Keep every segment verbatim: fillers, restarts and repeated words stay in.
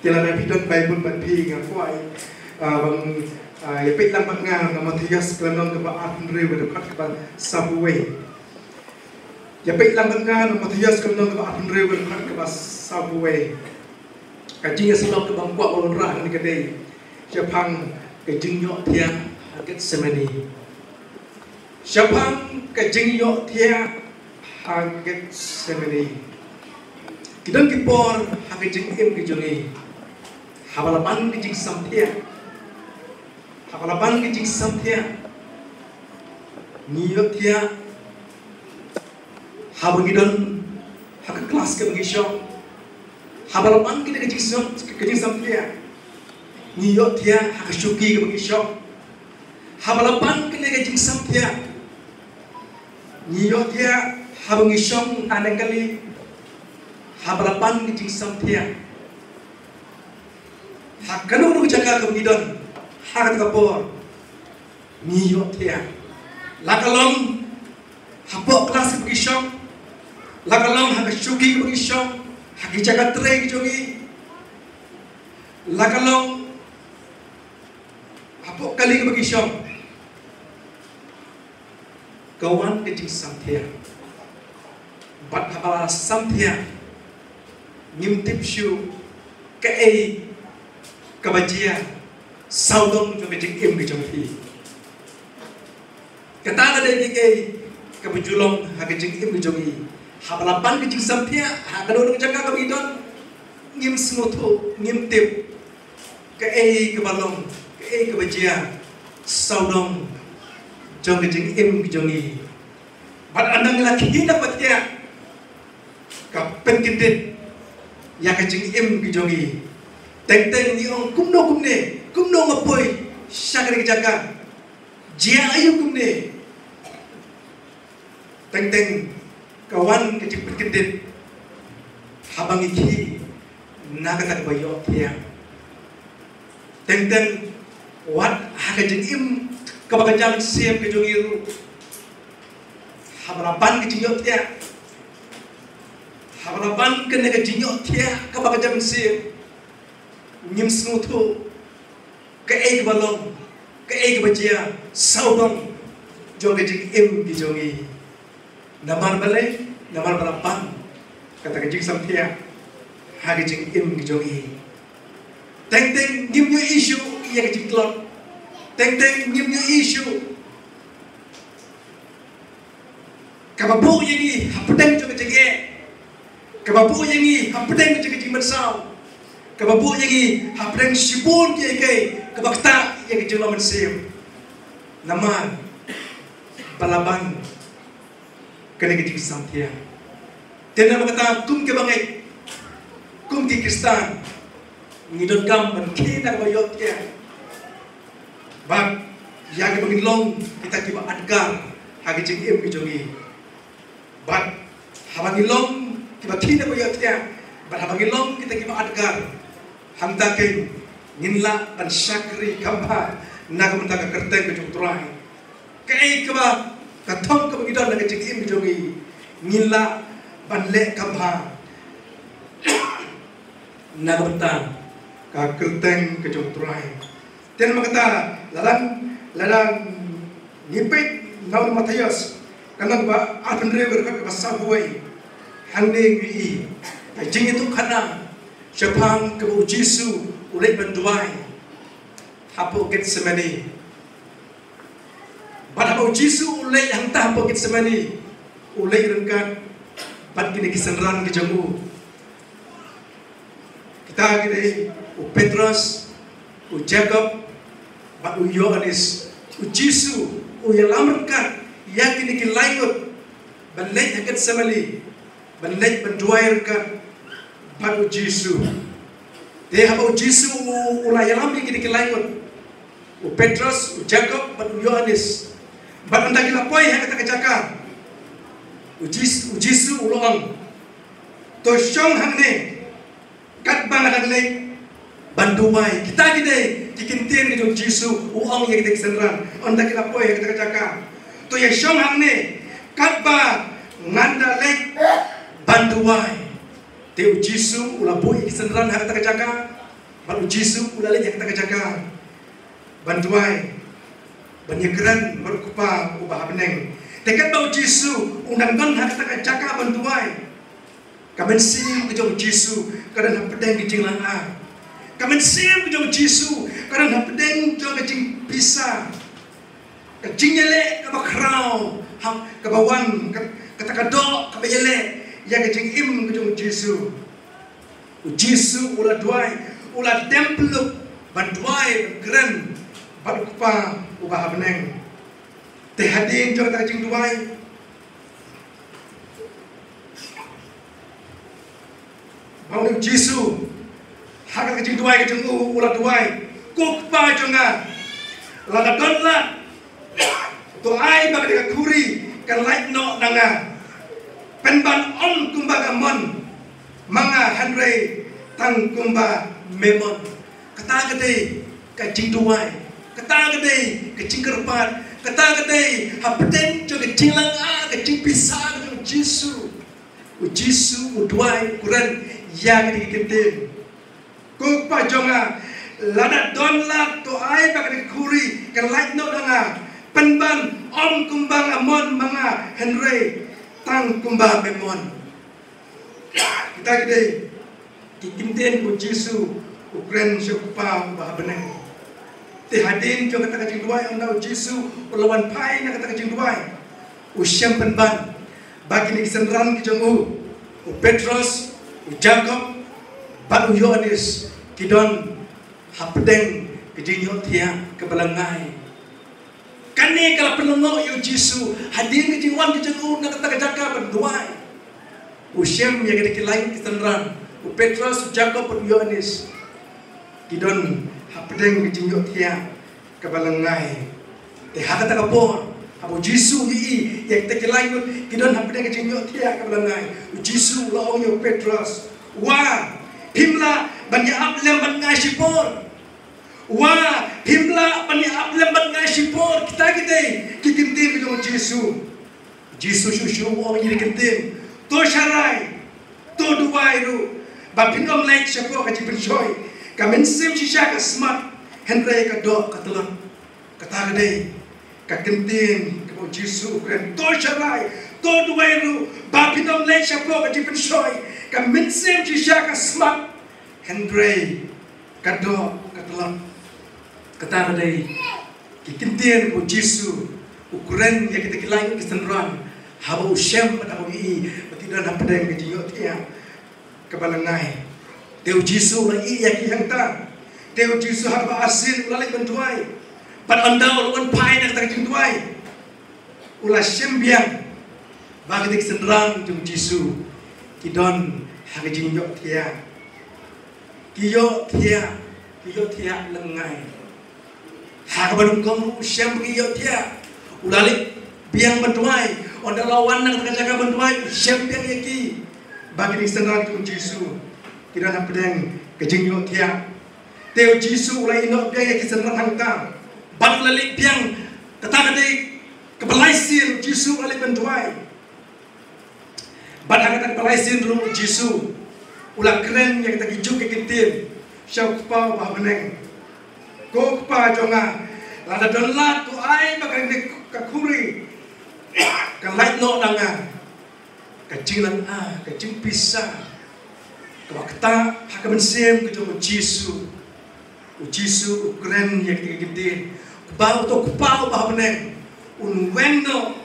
Te lada phi don Bible bad phi, nga kwah, ah, ban, ah, ïa peit lang bad nga na Mathaios ka lynnong kaba arphew hynriew, ka dkhot kaba sawphew wei. Ïa peit lang bad nga na Mathaios ka lynnong kaba arphew hynriew, ka dkhot kaba sawphew wei. Ka jingïasyllok kaba nga kwah ban wanrah hangne ka dei shaphang ka jingïohthiah ha Gethsemane. Shaphang ka jingïohthiah ha Gethsemane. Ki don ki por ha ka jingim ka jong ngi, haba la ban ka jingsamthiah, haba la ban ka jingsamthiah, ngi ïohthiah haba ngi don ha ka klas kaba ngi shong. Haba la ban kane ka jingsam, ka jingsamthiah, ngi ïohthiah ha ka shuki kaba ngi shong. Haba la ban kane ka jingsamthiah, ngi ïohthiah haba ngi shong haneng kali. Haba la ban ka jingsamthiah, ha kano kano ka jaka kaba ngi don ha kata ka por, ngi ïohthiah. La ka long hapoh klas kaba ngi shong, la ka long ha ka shuki kaba ngi shong, ha ki jaka trei ki jong ngi, la ka long hapoh kali kaba ngi shong, ka wan ka jingsamthiah. Bad haba la samthiah, ngim tip shuh kaei kaba jia sawdong jong ka jingim ka jong phi. Kata ka dei kaei kaba ju long ha ka jingim ka jong ngi. Haba la ban ka jingsamthiah ha kano kano ka jaka kaba ngi don, ngim sngewthuh, ngim tip kaei kaba long, kaei kaba jia sawdong jong ka jingim ka jong ngi. Bad ynda ngi la khie na ka bthiah, ka pynkyndit ïa ka jingim ka jong ngi. Teng teng ngi ong kumno kumne, kumno nga poi sha kane ka jaka, jia aïu kumne. Teng teng ka wan ka jingpynkyndit haba ngi khie na kata kaba ïohthiah. Teng teng wat ha ka jingim kaba ka jam siem ka jong ngi ruh, haba la ban ka jingïohthiah, haba la ban kane ka jingïohthiah kaba ka jam siem, ngim sngewthuh kaei kaba long, kaei kaba jia sawdong jong ka jingim ka jong ngi. Namar balei? Namar ba la ban kata ka jingsamthiah ha ka jingim ka jong ngi. Teng teng ngim ïohi shuh ïa ka jingtlot. Teng teng ngim ïohi shuh kaba buh ïa ngi hapdeng jong ka jingeh, kaba buh ïa ngi hapdeng jong ka jingmynsaw, kaba buh ïa ngi hapdeng shibun kiei kiei, kaba ktah ïa ka jinglong mynsiem. Namar ba la ban kane ka jingsamthiah. Te namar kata kum kiba ngeit, kum ki Khristan, ngi donkam ban khie na kaba ïohthiah. Bad ïa kiba ngin long kita kiba adkar ha ka jingim ka jong ngi. Bad haba ngi long kiba khie na kaba ïohthiah, bad haba ngi long kita kiba adkar, hangta keiñ ngin lah ban shakri kham bha na ka bynta ka kyrteng ka jong U Trai. Kaei kaba, ka thong kaba ngi don ha ka jingim jong ngi, ngin lah ban leh kham bha na ka bynta ka kyrteng ka jong U Trai. Te namar kata, lada, lada ngi peit na u Mathaios, ka lynnong ba arphew hynriew, ka dkhot kaba sawphew wei, hangne ngi ïohi ka jingïathuhkhana shaphang kaba U Jisu u leit ban duwai hapoh Gethsemane. Bad haba U Jisu u leit hangta hapoh Gethsemane, u leit ryngkat bad kine ki synran ki jong u. Kita ki dei u Petros, u Jakob, bad u Ïoannis. U Jisu u ïalam ryngkat ïa kine ki laingut ban leit ha Gethsemane, ban leit ban duwai ryngkat bad U Jisu. Te haba U Jisu u, u la ïalam ïa kine ki laingut, u Petros, u Jakob bad u Ïoannis, bad ynda ki la poi ha kata ka jaka, U Jis-, U Jisu u la ong, "To shong hangne katba nga dang leit ban duwai." Kita ki dei ki kyntien ki jong U Jisu u ong ïa kita ki synran ynda ki la poi ha kata ka jaka. "To ïa shong hangne katba ngan da leit ban duwai." Te u Jisu u la buh ïa ki synran ha kata ka jaka, bad u Jisu u la leit ha kata ka jaka ban duwai, ban ïakren bad u Kpa uba ha bneng. Te katba u Jisu u dang don ha kata ka jaka ban duwai, ka mynsiem ka jong u Jisu ka don hapdeng ka jinglanga. Ka mynsiem ka jong u Jisu ka don hapdeng jong ka jingpisa, ka jingïaleh kaba khraw, ha, kaba wan, ka, kata ka doh kaba ïaleh ïa ka jingim ka jong u Jisu. U Jisu u la duwai, u la dem pyllup ban duwai, ban kren bad u Kpa uba ha bneng. Te hadien jong kata ka jingduwai, ba u Jisu ha kata ka jingduwai ka jong u, u la duwai, ko Kpa jong nga, lada don lad, to ai ba kane ka khuri kan lait noh na nga. Pynban ym kumba nga mon ma nga, hynrei tang kumba me mon. Kata ka dei ka jingduwai. Kata ka dei ka jingkyrpad. Kata ka dei hapdeng jong ka jinglanga, ka jingpisa ka jong u Jisu. U Jisu u duwai, u kren ïa kine ki kyntien. Ko Kpa jong nga, lada don lad, to ai ba kane ka khuri kan lait noh na nga. Pynban ym kumba nga mon ma nga, hynrei tang kumba me mon. Kita ki dei ki kyntien ba u Jisu u kren sha u Kpa uba ha bneng. Te hadien jong kata ka jingduwai, ynda u Jisu u la wan phai na kata ka jingduwai, u shem pynban ba kine ki synran ki jong u, u Petros, u Jakob bad u Ïoannis, ki don hapdeng ka jingïohthiah kaba lyngngai. Kane ka la pynlyngngoh ïa u Jisu hadien ka jingwan ka jong u na kata ka jaka ban duwai. U shem ïa kata ki lai ki synran, u Petros, u Jakob bad u Ïoannis, ki don hapdeng ka jingïohthiah kaba lyngngai. Te ha kata ka por, haba u Jisu u ïohi ïa kata ki lai ngut ki don hapdeng ka jingïohthiah kaba lyngngai, u Jisu u la ong ïa u Petros, wa, phim lah ban ïa ap lem bad nga shipor? Wa, phim lah ban ïa ap lem bad nga shipor? Kita ki dei ki kyntien ka jong u Jisu. Jisu shuh shuh u ong ïa ki kyntien, to sharai, to duwai ruh, ba phin ym leit shapoh ka jingpynshoi. Ka mynsiem shisha ka smat, hynrei ka doh ka tlot. Kata ka dei ka kyntien kaba u Jisu u kren, to sharai, to duwai ruh, ba phin ym leit shapoh ka jingpynshoi. Ka mynsiem shisha ka smat, hynrei ka doh ka tlot. Kata ka dei ki kyntien ba u Jisu u kren ïa kita ki lai ngut ki synran haba u shem bad haba u ïohi ba ki don hapdeng ka jingïohthiah kaba lyngngai. Te u Jisu u la ïohi ïa ki hangta. Te u Jisu ha kaba arsien u la leit ban duwai. Bad ynda u la wan phai na kata ka jingduwai, u la shem biang ba kita ki synran jong u Jisu ki don ha ka jingïohthiah. Ki ïohthiah, ki ïohthiah lyngngai. Ha kaba nyngkong ruh u shem ba ki ïohthiah. U la leit biang ban duwai. Ynda u la wan na kata ka jaka ban duwai, u shem biang ïa ki ba kine ki synran jong u Jisu ki don hapdeng ka jingïohthiah. Te u Jisu u la ïehnoh biang ïa ki synran hangta. Bad u la leit biang, kata ka dei kaba lai sien u Jisu u la leit ban duwai. Bad ha kata kaba lai sien ruh u Jisu u la kren ïa kita kijuh ki kyntien sha u Kpa uba ha bneng. Ko Kpa jong nga, lada don lad, to ai ba kane ka khuri kan lait noh na nga. Ka jinglynga, ka jingpisa kaba ktah ha ka mynsiem ka jong u Jisu. U Jisu u kren ïa kita ki kyntien, ba uto u Kpa uba ha bneng un weng noh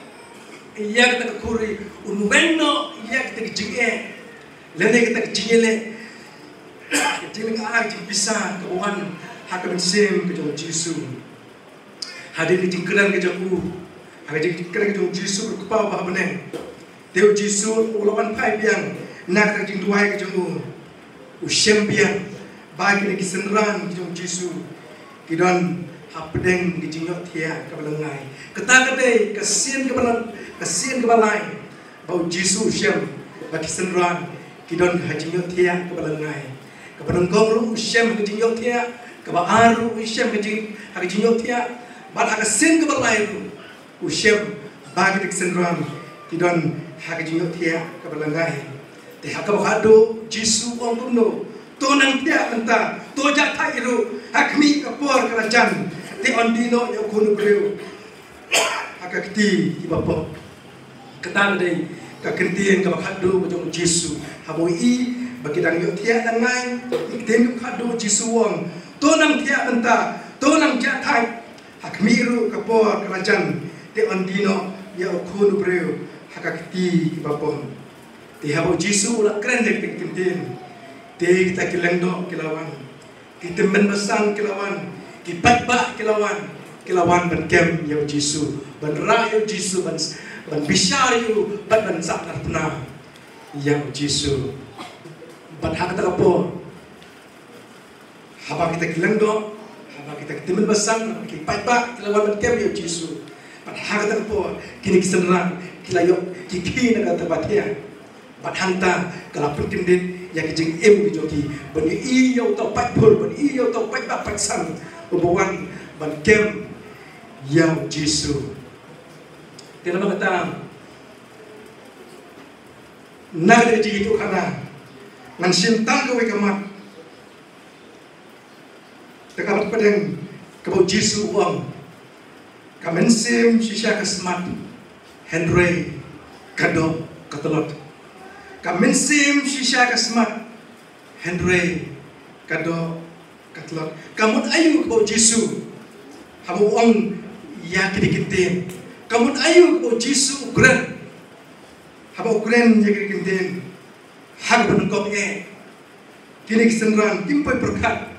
ïa kata ka khuri, un weng noh ïa kita ki jingeh, lane kita ki jingïaleh, ka jinglynga, ka jingpisa kaba wan ha ka mynsiem ka jong u Jisu. Hadien ka jingkren ka jong u, ha ka jingkren ka jong u Jisu bad u Kpa uba ha bneng, te u Jisu u la wan phai biang na kata ka jingduwai ka jong u. U shem biang ba kine ki synran ki jong u Jisu ki don hapdeng ka jingïohthiah kaba lyngngai. Kata ka dei ka sien kaba la, ka sien kaba lai ba u Jisu u shem ba ki synran ki don ha jingïohthiah kaba lyngngai. Kaba nyngkong ruh u shem ha ka jingïohthiah, kaba ar ruh u shem ha ka jing, ha ka jingïohthiah, bad ha ka sien kaba lai ruh u shem ba kita ki synran ki don ha ka jingïohthiah kaba lyngngai. Ha kaba khatduh Jisu u ong kumno? To nang thiah mynta, to jah thait ruh, ha khmih ka por ka la jan, te yn die noh ïa u Khun u briew ha ka kti kiba pop. Kata ka dei ka ktien kaba khatduh ka jong u Jisu. Haba u ïohi ba ki dang ïohthiah dang ngai, ka ktien kaba khatduh u Jisu u ong, to nang thiah mynta, to nang jah thait, ha khmih ruh ka por ka la jan, te yn die noh ïa u Khun u briew ha ka kti kiba pop. Te haba u Jisu u la kren ïa ka ktien, te kita ki lyngdoh ki la wan, ki tymmen basan ki la wan, ki paidbah ki la wan, ki la wan ban kem ïa u Jisu, ban rah ïa u Jisu, ban, ban bishar ïa u, ban, ban sah narphna ïa u Jisu. Bad ha kata ka por, haba kita ki lyngdoh, haba kita ki tymmen basan, haba ki paidbah ki la wan ban kem ïa u Jisu, bad ha kata ka por kine ki synran ki la ïoh ki khie na kata ba thiah. Bad hangta ka la pynkyndit ïa ki jingim ki jong ki ban ïohi ïa uta u paidbah, ban ïohi ïa uta u paidbah paidsan uba wan ban kem ïa u Jisu. Te namar kata, na kata ka jingïathuhkhana, ngan shim tang kawei ka mat. Te ka mat pdeng kaba u Jisu u ong, ka mynsiem shisha ka smat, hynrei ka doh ka tlot. Ka mynsiem shisha ka smat, hynrei ka doh ka tlot. Ka mut aïu kaba u Jisu haba u ong ïa kine ki ktien? Ka mut aïu kaba u Jisu u kren haba u kren ïa kine ki ktien? Ha kaba nyngkong eh, kine ki synran kim poi pyrkhat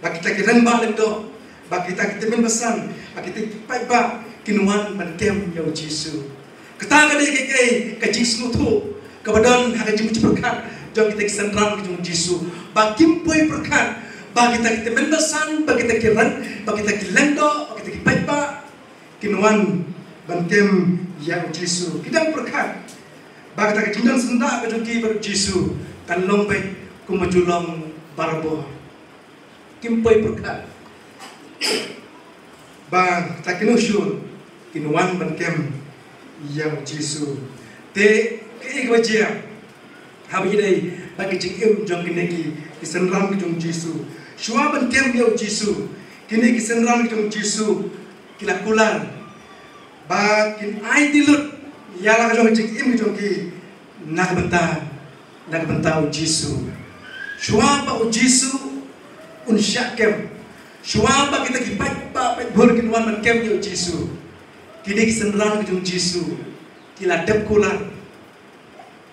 ba kita ki rangbah lyngdoh, ba kita ki tymmen basan, ba kita ki paidbah kin wan ban kem ïa u Jisu. Kata ka dei ka, ka, ka jingsngewthuh kaba don ha ka jingpyrkhat jong kita ki synran ki jong u Jisu, ba kim poi pyrkhat ba kita ki tymmen basan, ba kita ki ran, ba kita ki lyngdoh, ba kita ki paidbah kin wan ban kem ïa u Jisu. Ki dang pyrkhat ba kata ka jingdon syndah ka jong ki bad u Jisu kan long beit kum ba ju long barabor. Kim poi pyrkhat ba kata ki nongshun kin wan ban kem ïa u Jisu. Te kaei kaba jia? Haba ïadei bad ka jingim jong kine ki, ki synran ki jong u Jisu, shuwa ban kem ïa u Jisu, kine ki synran ki jong u Jisu ki la kular ba kin aiti lut ïa la ka jong ka jingim ka jong ki na ka bynta, na ka bynta u Jisu. Shuwa ba u Jisu un shah kem, shuwa ba kita ki paidbah paidbhur kin wan ban kem ïa u Jisu, kine ki synran ki jong u Jisu ki la dep kular,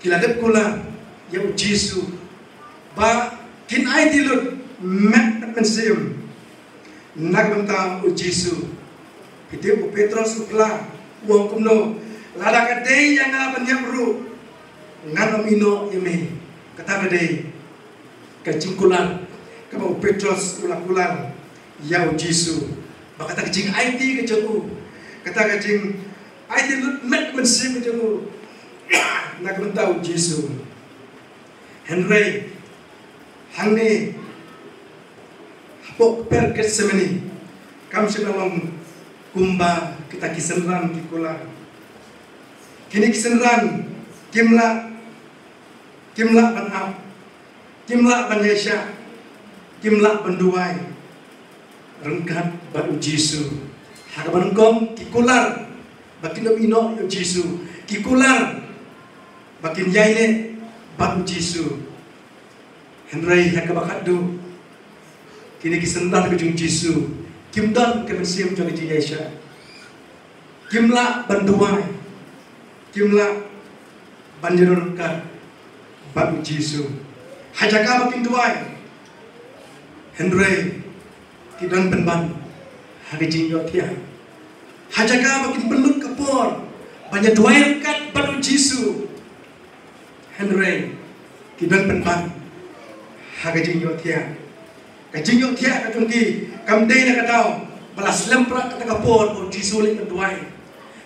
ki la dep kular ïa u Jisu ba kin aiti lut met bad mynsiem na ka bynta u Jisu. Phi tip, u Petros u phla, u ong kumno? Lada ka dei ïa nga ban ïap ruh, ngan ym ïehnoh ïa me. Kata ka dei ka jingkular kaba u Petros u la kular ïa u Jisu, ba kata ka jingaiti ka jong u, kata ka jingaiti lut met mynsiem ka jong u na ka bynta u Jisu. Hynrei hangne hapoh kper Gethsemane, kam shym la long kumba kita ki synran ki kular. Kine ki synran kim lah, kim lah ban ap, kim lah ban ïaishah, kim lah ban duwai ryngkat bad u Jisu. Ha kaba nyngkong ki kular ba kin ym ïehnoh ïa u Jisu, ki kular ba kin ïaineh bad u Jisu. Hynrei ha kaba khatduh, kine ki synran ki jong u Jisu kim don ka mynsiem jong ka jingïaishah. Kim lah ban duwai, kim lah ban ïaroh ryngkat bad u Jisu. Ha jaka ba kin duwai, hynrei ki don pynban ha ka jingïohthiah. Ha jaka ba kin pynlut ka por ban ïa duwai ryngkat bad u Jisu, hynrei ki don pynban ha ka jingïohthiah. Ka jingïohthiah ka jong ki kam dei na ka daw ba la slem prah kata ka por ba u Jisu u leit ban duwai.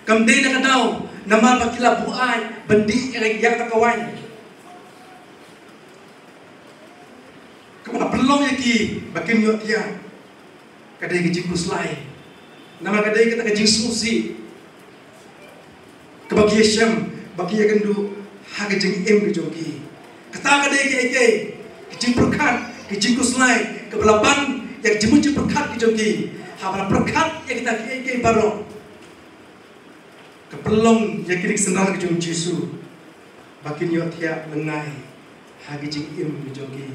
Kam dei na ka daw namar ba ki la buaid ban dih ïa kata ka waiñ. Kaba la pynlong ïa ki ba kin ïohthiah ka dei ka jingkhuslai. Namar ka dei kata ka jingsngewsih kaba ki ïashem, ba ki ïakynduh ha ka jingim ka jong ki. Kata ka dei kaei kaei ka jingpyrkhat, ka jingkhuslai kaba la ban ïa ka jingmut jingpyrkhat ka jong ki. Haba la pyrkhat ïa kita kiei kiei baroh, ka pynlong ïa kine ki synran ka jong u Jisu ba kin ïohthiah lyngngai ha ka jingim ka jong ki.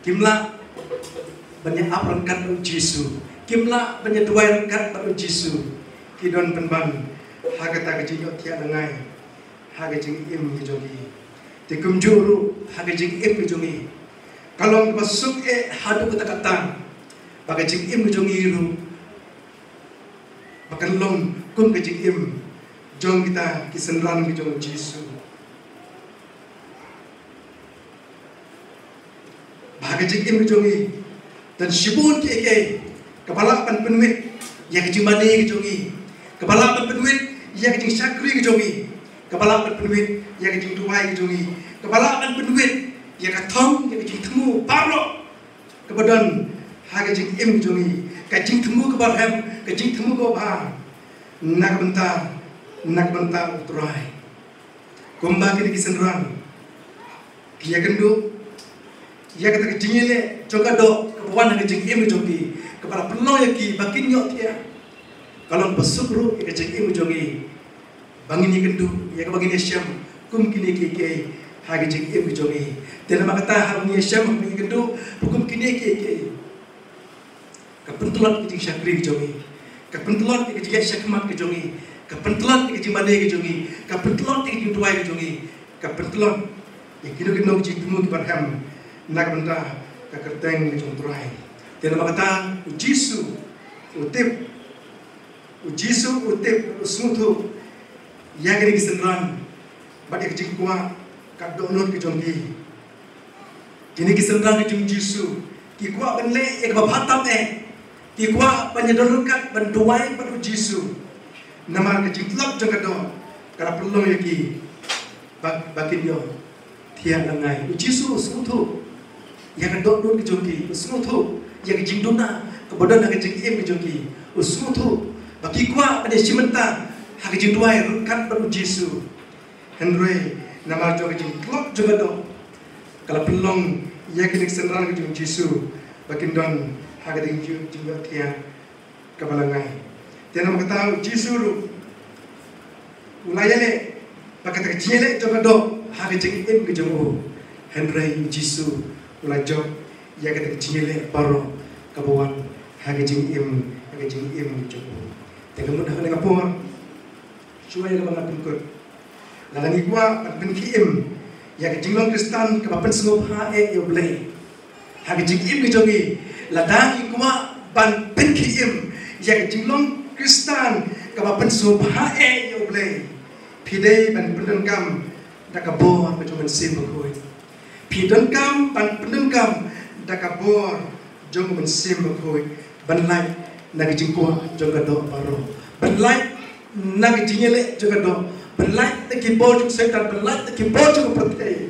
Kim lah ban ïa ap ryngkat bad u Jisu, kim lah ban ïa duwai ryngkat bad u Jisu. Ki don pynban ha kata ka jingïohthiah lyngngai ha ka jingim ka jong ki. Te kumjuh ruh ha ka jingim ka jong ki, ka long kaba suk eh haduh katta katta ba ka jingim ka jong ki ruh ba kan long kum ka jingim jong kita ki synran ka jong u Jisu. Ba ha ka jingim ka jong ki don shibun kiei kiei kaba lah ban pynwit ïa ka jingmane ka jong ki, kaba lah ban pynwit ïa ka jingshakri ka jong ki, kaba lah ban pynwit ïa ka jingduwai ka jong ki, kaba lah ban pynwit ïa ka thong, ïa ka jingthmu baroh kaba don ha ka jingim ka jong ki, ka jingthmu kaba rhem, ka jingthmu kaba bha na ka bynta, na ka bynta u Trai. Kumba kine ki synran ki ïakynduh ïa kata ka jingïaleh jong ka doh kaba wan ha ka jingim ka jong ki, kaba la pynlong ïa ki ba kin ïohthiah, ka long ba suk ruh ïa ka jingim ka jong ki ba ngin ïakynduh ïa kaba ngin ïashem kum kine kiei kiei ha ka jingim ka jong ki. Te namar kata haba ngin ïashem, haba ngin ïakynduh ba kum kine kiei kiei, ka pyntlot ka jingshakri ka jong ki, ka pyntlot ka jingïaid shakhmat ka jong ki, ka pyntlot ka jingmane ka jong ki, ka pyntlot ka jingduwai ka jong ki, ka pyntlot ïa kino kino ki jingthmu kiba rhem na ka bynta ka kyrteng ka jong u Trai. Te namar kata u Jisu u tip, u Jisu u tip, u sngewthuh ïa kine ki synran bad ïa ka jingkwah ka dohnud ka jong ki. Kine ki synran ka jong u Jisu ki kwah ban leh ïa kaba bha tam eh, ki kwah ban ïadon ryngkat ban duwai bad u Jisu. Namar ka jingtlot jong ka doh ka la pynlong ïa ki ba, ba kin ïohthiah lyngngai. U Jisu u sngewthuh ïa ka dohnud ka jong ki, u sngewthuh ïa ka jingduna kaba don ha ka jingim ka jong ki, u sngewthuh ba ki kwah ban ïashim bynta ha ka jingduwai ryngkat bad u Jisu. Hynrei namar jong ka jingtlot jong ka doh ka la pynlong ïa kine ki synran ka jong u Jisu ba kin don ha ka jingïoh, jingïohthiah kaba lyngngai. Te namar kata u Jisu ruh u la ïaleh ba kata ka jingïaleh jong ka doh ha ka jingim ka jong u. Hynrei u Jisu u la jop ïa kata ka jingïaleh baroh kaba wan ha ka jingim, ha ka jingim ka jong u. Te ka mut ha kane ka por, shuwa ïa kaba nga pynkut, lada ngi kwah ban pynkhie im ïa ka jinglong Khristan kaba pynsngewbha eh ïa U Blei ha ka jingim ka jong ngi, lada ngi kwah ban pynkhie im ïa ka jinglong Khristan kaba pynsngewbha eh ïa U Blei, phi dei ban pyndonkam da ka bor ka jong U Mynsiem Bakhuid. Phi donkam ban pyndonkam da ka bor jong U Mynsiem Bakhuid ban lait na ka jingkwah jong ka doh baroh, ban lait na ka jingïaleh jong ka doh, ban lait na ki bor jong Soitan, ban lait na ki bor jong ka pyrthei.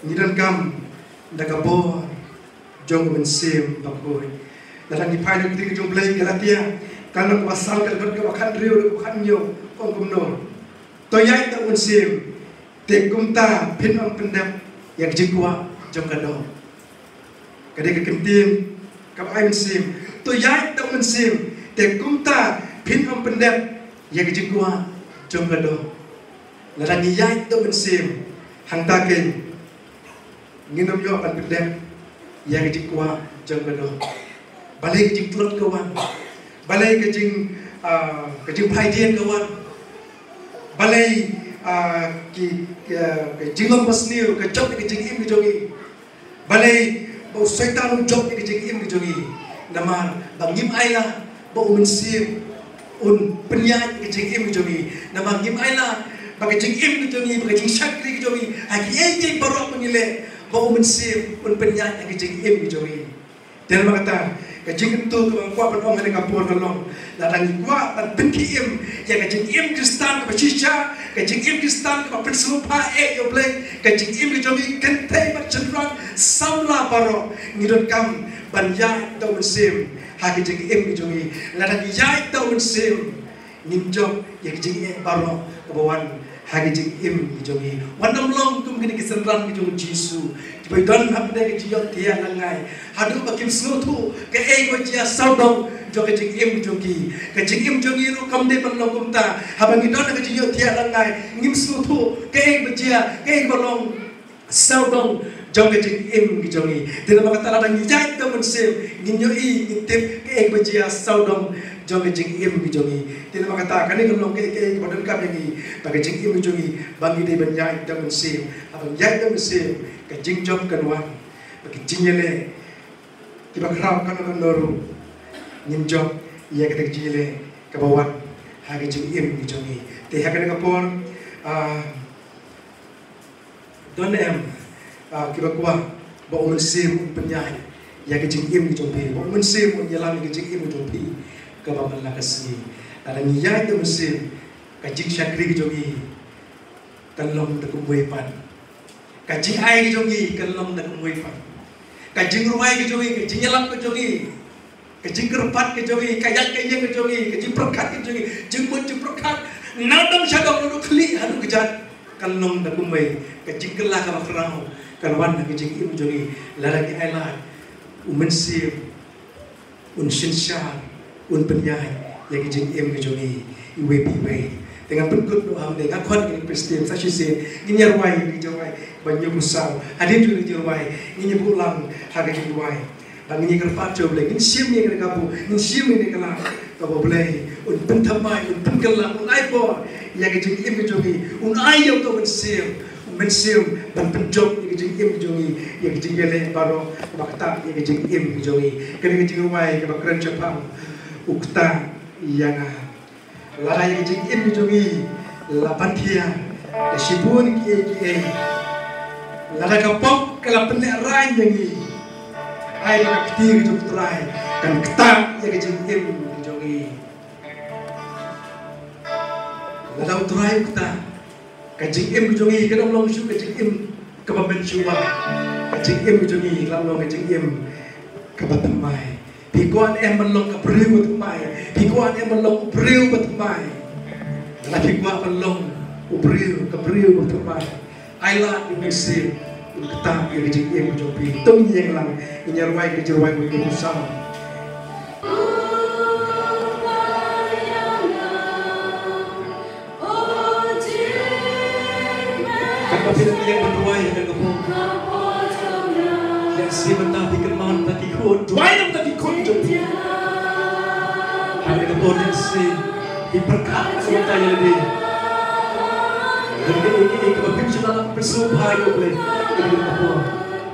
Ngi donkam da ka bor jong U Mynsiem Bakhuid. Lada ngi phai na ka ktien ka jong U Blei, Galatia ka lynnong kaba saw, ka dkhot kaba khathynriew, kaba khathynñiew, ka ong kumno: To ïaid da U Mynsiem, te kumta phin ym pyndep ïa ka jingkwah jong ka doh. Ka dei ka ktien kaba ai mynsiem. To ïaid da U Mynsiem, te kumta phin ym pyndep ïa ka jingkwah jong ka doh. Lada ngi ïaid da U Mynsiem, hangta keiñ ngin ym ïoh ban pyndep ïa ka jingkwah jong ka doh. Balei ka jingtlot ka wan, balei ka jing, ah, ka jingphaidien ka wan, balei, ah, ki, ki, ah, ka jinglong basniew ka jop ïa ka jingim ka jong ngi, balei ba u Soitan u jop ïa ka jingim ka jong ngi? Namar ba ngim ai la ba U Mynsiem un pynïaid ïa ka jingim ka jong ngi. Namar ngim ai la ba ka jingim ka jong ngi, ba ka jingshakri ka jong ngi, ha kiei kiei baroh ba ngi leh, ba U Mynsiem un pynïaid ïa ka jingim ka jong ngi. Te namar kata, ka jingkyntu kaba nga kwah ban ong ha kane ka por ka long, lada ngi kwah ban pynkhie im ïa ka jingim Khristan kaba shisha, ka jingim Khristan kaba pynsngewbha eh ïa U Blei, ka jingim ka jong ngi kynthei bad shynrang samla baroh, ngi donkam ban ïaid da U Mynsiem ha ka jingim ka jong ngi. Lada ngi ïaid da U Mynsiem, ngin jop ïa ka jingeh baroh kaba wan ha ka jingim ka jong ngi. Wat nym long kum kine ki synran ka jong u Jisu kiba don hapdeng ka jingïohthiah langai, haduh ba kim sngewthuh kaei kaba jia sawdong jong ka jingim ka jong ki. Ka jingim jong ngi ruh kam dei ban long kumta. Haba ngi don ha ka jingïohthiah langai, ngim sngewthuh kaei kaba jia, kaei kaba long sawdong jong ka jingim ka jong ngi. Te namar kata lada ngi ïaid da u Mynsiem, ngin ïohi, ngin tip kaei kaba jia sawdong jong ka jingim ka jong ngi. Te namar kata kane ka long kaei kaei kaba donkam ïa ngi, ba ka jingim ka jong ngi, ba ngi dei ban ïaid da u Mynsiem. Haba ngi ïaid da u Mynsiem, ka jingjop kan wan, ba ka jingïaleh kiba khraw kano kano ruh ngin jop ïa kata ka jingïaleh kaba wan ha ka jingim ka jong ngi. Te ha kane ka por, ah, don em, ah, kiba kwah ba u Mynsiem un pynïaid ïa ka jingim ka jong phi, ba u Mynsiem un ïalam ïa ka jingim ka jong phi kaba man la ka sngi. Lada ngi ïaid da u Mynsiem, ka jingshakri ka jong ngi kan long da kumwei pat. Ka jingai ka jong ngi kan long da kumwei pat. Ka jingrwai ka jong ngi, ka jingïalap ka jong ngi, ka jingkyrpad ka jong ngi, ka ïaid ka ïeng ka jong ngi, ka jingpyrkhat ka jong ngi, jingmut jingpyrkhat, na dong sha dong, naduh khlieh haduh kjat, kan long da kumwei. Ka jingkylla kaba khraw kan wan ha ka jingim jong ngi lada ngi ailad u Mynsiem un synshar, un pynïaid ïa ka jingim ka jong ngi iwei pa iwei. Te ngan pynkut noh hangne, nga khot ïa ngi Khristan sa shisien, ngin ïa rwai ïa ka jingrwai ba hynñiewphew saw. Hadien jong ka jingrwai, ngin ïa buh lang ha ka jingrwai. Ba ngin ïa kyrpad sha U Blei, ngin shim ïa kane ka buh, ngin shim ïa kane ka la, kaba U Blei un pynthymmai, un pynkylla, un ai bor ïa ka jingim ka jong ngi, un ai ïa uta u Mynsiem, u Mynsiem ban pynjop ïa ka jingim ka jong ngi, ïa ka jingïaleh baroh, ba ktah ïa ka jingim ka jong ngi. Kane ka jingrwai kaba kren shaphang u ktah ïa nga. Lada ïa ka jingim ka jong ngi la ban thiah da shibun kiei kiei, lada ka pop ka la pynlehraiñ ïa ngi, ai ba ka kti ka jong U Trai kan ktah ïa ka jingim ka jong ngi. Lada U Trai u ktah, ka jingim ka jong ngi kan ym long shuh ka jingim kaba mynshuwa. Ka jingim ka jong ngi kan long ka jingim kaba thymmai. Phi kwah ne em ban long ka briew ba thymmai? Phi kwah ne em ban long u briew ba thymmai? Lada phi kwah ban long u briew, ka briew ba thymmai, ai lad ïa u Mynsiem un ktah ïa ka jingim ka jong phi. To ngin ïeng lang, ngin ïa rwai ka jingrwai ba hynñiewphew saw. Katba phi dang ïeng ban rwai ha kane ka por, lehse mynta phi kynmaw na ki khun, rwai na ki khun jong phi. Ha kane ka por lehse phi pyrkhat na ka bynta ïa lade. Lada kaei kaei kaba phim shym la lah pynsngewbha ïa U Blei, kane ka por,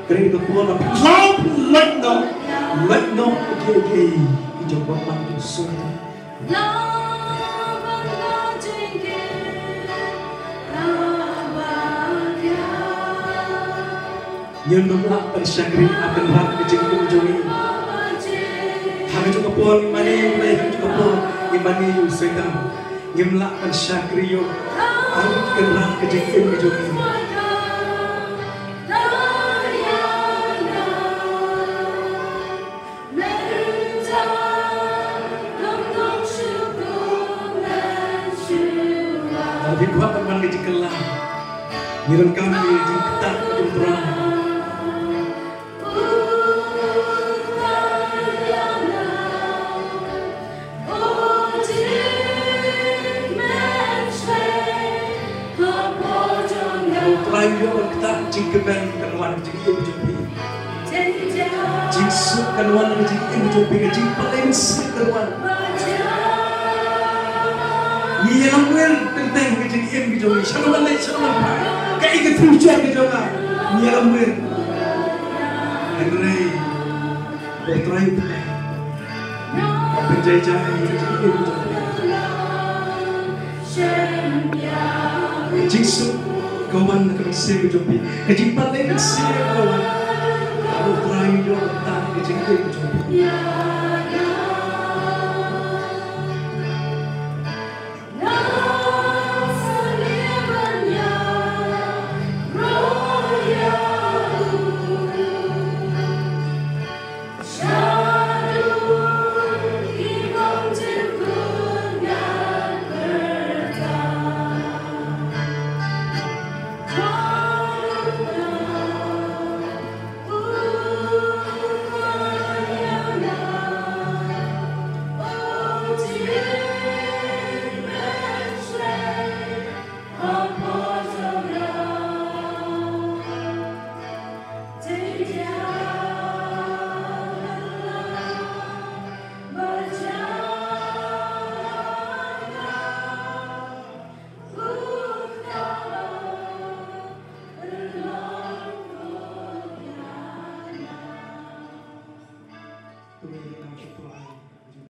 kane ka por ba phi khlaw, phi lait noh, lait noh ïa kiei kiei ki jong u bymman, ki jong u soitan. Ngim nym lah ban shakri ha kynrad ka jingim jong ngi. Ha kajuh ka por ngim mane ïa U Blei, ha kajuh ka por ngim mane ïa u Soitan. Ngim lah ban shakri ïa u ha kynrad ka jingim jong ngi. Lada phi kwah ban wan ka jingkylla, ngi donkam ïa ka jingktah ka jong U Trai. Lada U Trai u ïoh ban ktah, jingkmen kan wan ha ka jingim jong phi. Jingsuk kan wan ha ka jingim jong phi, ka jingpynlong suk kan wan. Ngi ïalam wir teng teng ha ka jingim ka jong ngi, shano ban leit, shano ban phai, kaei ka future ka jong nga. Ngi ïalam wir. Hynrei ba U Trai u pynlong, ban pynjai jai ïa ka jingim jong phi. Ka jingsuk ka wan na ka mynsiem ka jong phi. Ka jingpynlong mynsiem ka wan. Ba U Trai u ïoh ban ktah ïa ka jingim ka jong phi.